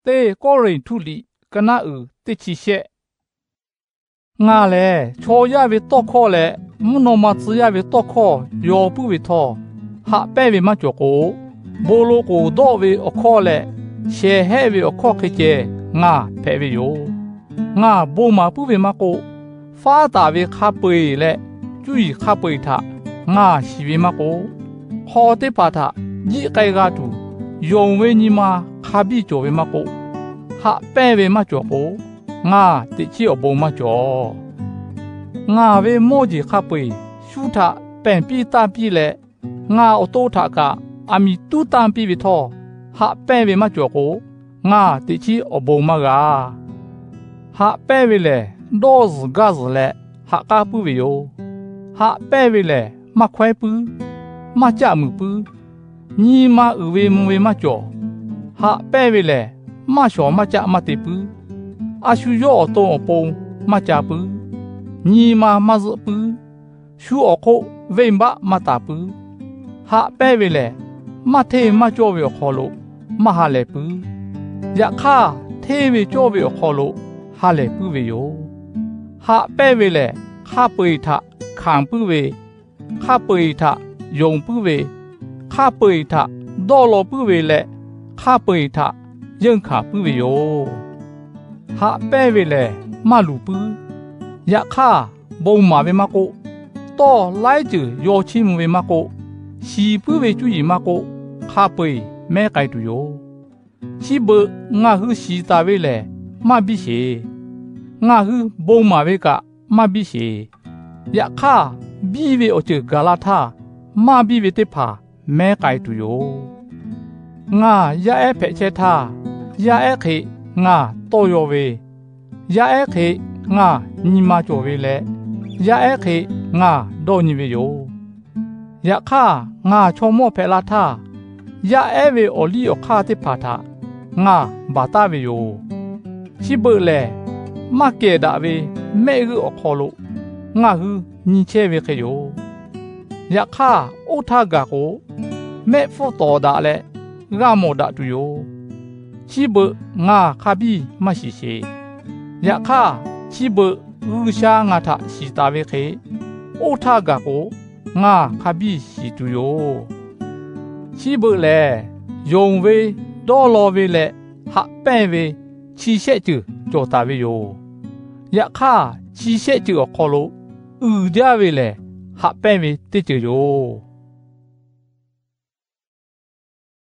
Teˇ Kawˇrenˍhtuˆ liꞈ ka naˆ uiˍ teˇ chi shehˆ. Ngaˬ lehˬ chaw yaˇ ve tawˇ hkawˇ leh mvuhˇ naw ma tcuh yaˇ ve tawˇ hkawˇ yaw puiˉ ve htawˇ, haꞈ pehnˇ ve maˇ cawˬ k'o, bon lo k'oˍ dawˆ ve awˬ hkawˇ leh shehˍ hehˆ ve awˬ hkawˇ hk'e ceh ngaˬ hpehꞈ ve yoˬ. Ngaˬ bon maˍ puiˉ ve maˇ k'oˆ, faˉ taˍ ve hk'a peu-eˬ leh cuˇ yiˍ hk'a peu-eˬ htaꞈ ngaˬ shiˍ ve maˇ k'oˆ, hk'aw teˇ hpaˍ htaꞈ jiˆ k'ai g'a tuˬ yonˍ ve nyi ma hk'a biˇ cawˬ ve maˇ k'oˆ, haꞈ pehnˇ ve maˇ cawˬ k'o, ngaˬ teꞈ chiˉ awˬ bon maˇ cawˬ. Ngaˬ ve mawˇ jeˬ hk'a peu-eˬ shu htaꞈ pehˬ piˇ tanˇ piˇ leh, ngaˬ awˬ to htaꞈ kaꞈ aˬ miˍ tuˉ tanˇ piˇ ve htawˇ, haꞈ pehnˇ ve maˇ cawˬ k'o, ngaˬ teꞈ chiˉ awˬ bon maˇ g'a. Haꞈ pehnˇ ve lehˬ, dawˇ zuhˬ gaˇ zuhˬ leh haꞈ k'aˉ puiˉ ve yoˬ. Haꞈ pehnˇ ve lehˬ, maˇ hkawehˉ puiˉ, maˇ caˆ muiˬ puiˉ, nyi ma uiˍ ve mvuh ve maˇ cawˬ. Haꞈ pehnˇ ve lehˬ, maˇ shawˍ maˇ caˆ maˇ te puiˉ, a shu yawˇ awˬ to awˬ pon maˇ ca puiˉ, nyi ma maˇ zuhˆ puiˉ, shu awˬ hk'oˆ venˇ baˆ maˇ taˍ puiˉ. Haꞈ pehnˇ ve lehˬ, maˇ hteˇ maˇ cawˇ ve awˬ hk'aw lo maˇ ha lehˬ puiˉ, yaꞈ hk'aˇ hteˇ ve cawˇ ve awˬ hk'aw lo ha lehˬ puiˉ ve yoˬ. Haꞈ pehnˇ ve lehˬ, hk'a peu-eˬ htaꞈ hkanˍ puiˉ ve, hk'a peu-eˬ htaꞈ yonˍ puiˉ ve, hk'a peu-eˬ htaꞈ dawˇ law puiˉ ve leh, hk'a peu-eˬ htaꞈ yeunˇ hkanˍ puiˉ ve yoˬ. Haꞈ pehnˇ ve lehˬ, maˇ luˬ puiˉ, yaꞈ hk'aˇ bon maˍ ve maˇ k'oˆ, tawˇ laiˉ ceuˬ yaw chiˇ mvuh ve maˇ k'oˆ, shiˍ puiˉ ve cuˇ yiˍ maˇ k'oˆ, hk'a peu-eˬ mehˉ k'ai tuˬ yoˬ. Chi beuꞈ ngaˬ hui shiˍ taˍ ve lehˬ maˇ biˇ sheˍ. Ngaˬ hui bon maˍ ve kaꞈ maˇ biˇ sheˍ. Yaꞈ hk'aˇ, biˇ ve awˬ ceuˬ gaˬ la htaˇ, maˇ biˇ ve teˇ hpaˍ mehˉ k'ai tuˬ yoˬ. Ngaˬ yaˇ ehˉ hpehꞈ chehˇ htaˇ, yaˇ ehˉ hk'e ngaˬ tawˇ yaw ve, yaˇ ehˉ hk'e ngaˬ nyi ma cawˬ ve leh, yaˇ ehˉ hk'e ngaˬ dawˇ nyi ve yoˬ. Yaꞈ hk'aˇ, ngaˬ chaw mawˇ hpehꞈ la htaˇ, yaˇ ehˉ ve awˬ liˇ awˬ hk'aˇ teˇ hpaˍ htaꞈ ngaˬ baˬ taˍ ve yoˬ. Chi beuꞈ lehˬ, maˇ kehˬ daꞈ ve mehˆ g'euˆ awˬ hk'aw lo ngaˬ hui nyi chehˇ ve hk'e yoˬ. Yaꞈ hk'aˇ, oˇ htaˇ gaˬ k'o, mehˆ hpfuhˇ tawˍ daꞈ leh g'a mawˬ daꞈ tuˬ yoˬ. Chi beuꞈ ngaˬ hk'a biˇ maˇ shiˍ sheˍ. Yaꞈ hk'aˇ, chi beuꞈ G'uiˬsha ngaˬ htaꞈ shiˍ taˍ ve hk'e, oˇ htaˇ gaˬ k'o, ngaˬ hk'a biˇ shiˍ tuˬ yoˬ. Chi beuꞈ lehˬ, yonˍ ve, dawˇ law ve leh haꞈ pehnˇ ve, chi shehˆ ceuˬ cawˬ taˍ ve yoˬ. Yaꞈ hk'aˇ, chi shehˆ ceuˬ awˬ hk'aw lo uiˍ jaˇ ve lehˬ, haꞈ pehnˇ ve teˇ ceuˬ yoˬ.